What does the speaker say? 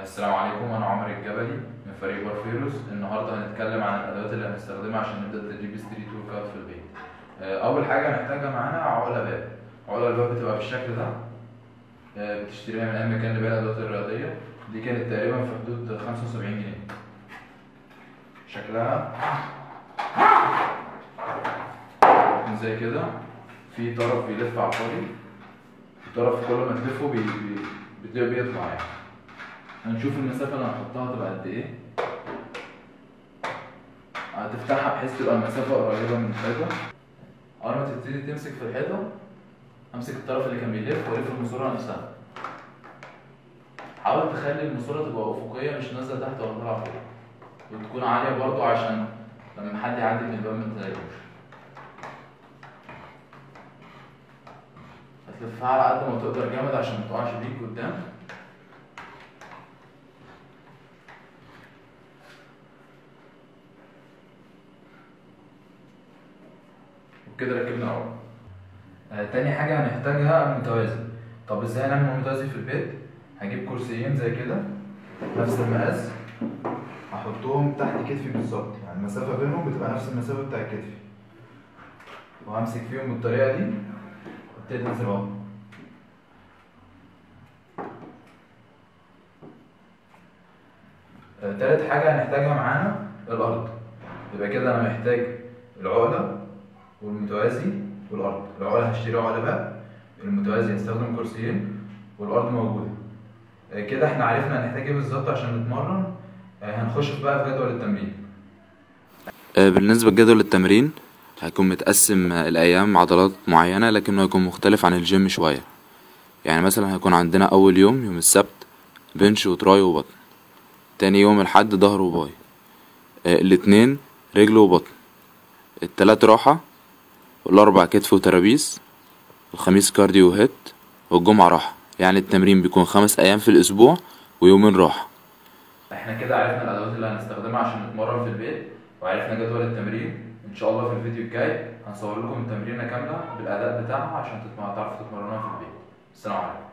السلام عليكم، انا عمر الجبلي من فريق بارفيروس. النهارده هنتكلم عن الادوات اللي هنستخدمها عشان نبدا تدريب street workout في البيت. اول حاجة هنحتاجها معانا عقله باب. عقله الباب بتبقى بالشكل ده، بتشتريها من اي مكان لبيع الادوات الرياضية. دي كانت تقريبا في حدود 75 جنيه. شكلها زي كده، في طرف بيلف على الفاضي، وطرف كل ما تلفه بيطلع يعني. هنشوف المسافة اللي هنحطها تبقى قد ايه. هتفتحها بحيث تبقى المسافة قريبة من الحيطة. أول ما تبتدي تمسك في الحيطة، امسك الطرف اللي كان بيلف والف الماسورة نفسها. حاول تخلي الماسورة تبقى أفقية، مش نازلة تحت ولا طالعة فوق، وتكون عالية برضو عشان لما حد يعدي من الباب ما تضايقوش. هتلفها على قد ما تقدر جامد عشان متقعش بيك قدام. كده ركبنا العقلة. تاني حاجة هنحتاجها المتوازي. طب ازاي هنعمل متوازي في البيت؟ هجيب كرسيين زي كده نفس المقاس، هحطهم تحت كتفي بالظبط، يعني المسافة بينهم بتبقى نفس المسافة بتاع كتفي، وهمسك فيهم بالطريقة دي وابتدي انزل اهو. تالت حاجة هنحتاجها معانا الأرض. يبقى كده أنا محتاج العقلة والمتوازي والارض. العقلة هشتري عقله بقى، المتوازي هنستخدم كرسيين، والارض موجودة. كده احنا عرفنا هنحتاج ايه بالظبط عشان نتمرن. هنخش بقى في جدول التمرين. بالنسبة لجدول التمرين هيكون متقسم الايام عضلات معينة، لكنه هيكون مختلف عن الجيم شوية. يعني مثلا هيكون عندنا اول يوم، يوم السبت، bench و tri وبطن. تاني يوم الحد ظهر و bi. الاتنين رجل وبطن. التلات راحة، والاربع كتف و traps، الخميس cardio و HIIT، والجمعة راحة. يعني التمرين بيكون 5 ايام في الاسبوع ويومين راحة. احنا كده عرفنا الادوات اللي هنستخدمها عشان نتمرن في البيت، وعرفنا جدول التمرين. ان شاء الله في الفيديو الجاي هنصور لكم التمرينة كاملة بالاداء بتاعها عشان تعرفوا تتمرنوها في البيت. السلام عليكم.